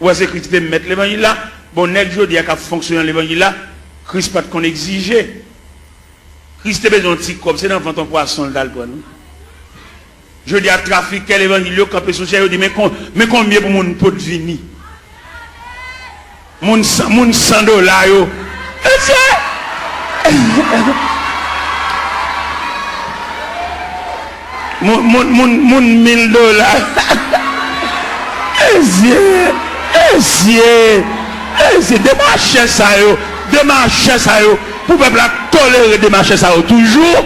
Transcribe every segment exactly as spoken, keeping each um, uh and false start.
Ou wè se Kris ki te mèt levanjil la? Bon, nèg jodi a k ap fonksyone nan levanjil la, Kris pa t konn egzije. Kris te bezwen yon ti kòb, se nan vant yon pwason l t al pran l, wi. Jodi a, trafikè levanjil yo kanpe sou chè, yo di, men kon, men konbyen pou moun pot vini. Moun san, moun san dola yo. Mesye! Moun, moun, moun, moun mil dola. Mesye! Mesye! Mesye! Demachè sa yo, demachè sa yo, pou pèp la tolere demachè sa yo toujou.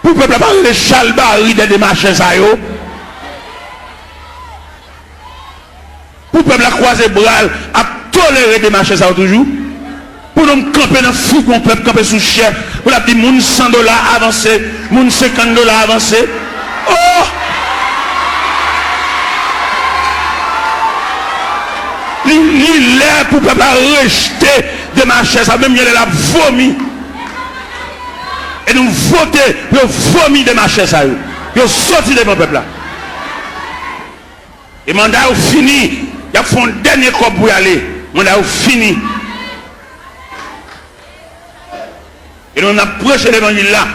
Pou pèp la pa rele chalbari dè demachè sa yo. Pou pèp la kwaze bra l, ap tolere demachè sa yo toujou. Pou nou kanpe nan figi yon pèp, kanpe sou chè, pou l ap di moun san dola avanse, moun senkant dola avanse. Oh! Li, li lè pou pèp la rejte demachè sa, menm jan lè l ap vomi. E nou vote pou yo vomi demachè sa yo. Yo soti devan pèp la. E manda yo fini. Y ap fè yon dènye kòb pou y ale. Manda yo fini. E nou menm n ap preche levanjil la.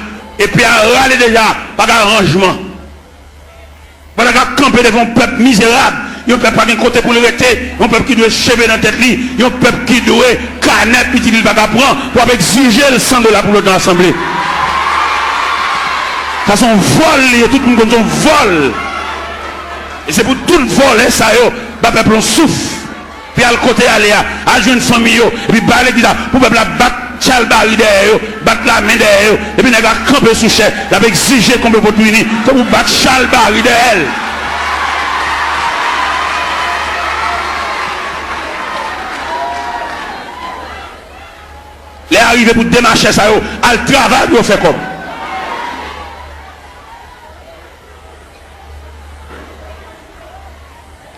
Epi a rale deja, pa gen aranjman. Pandan k ap kanpe devan yon pèp mizerab, yon pèp pa gen kote pou l rete, yon pèp ki dwe cheve nan tèt li, yon pèp ki dwe kanè pitit li l pa ka pran, w ap egzije l san dola pou l nan asanble. Sa se yon vòl li ye, tout moun konn se yon vòl. E se pou tout vòlè sa yo ba pèp la yon souf. Pou y al kote y ale a, al jwenn fanmi yo, epi bay legliz la, pou pèp la bat chalbari dèyè yo, bat lamen dèyè yo, epi nèg la kanpe sou chè, l ap egzije konbyen pot pou vini, se pou bat chalbari dèyè l. Lè a rive pou demachè sa yo al travay pou yo fè kòb.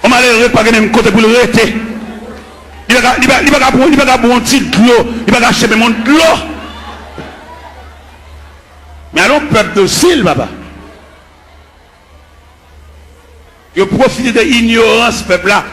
Yon malere pa gen menm kote pou l rete. Li pa ka, li pa, li pa ka bwè, li pa ka bwè yon ti dlo, li pa ka achte menm yon dlo. Men al yon pèp dosil, papa. Yo pwofite de inyorans pèp la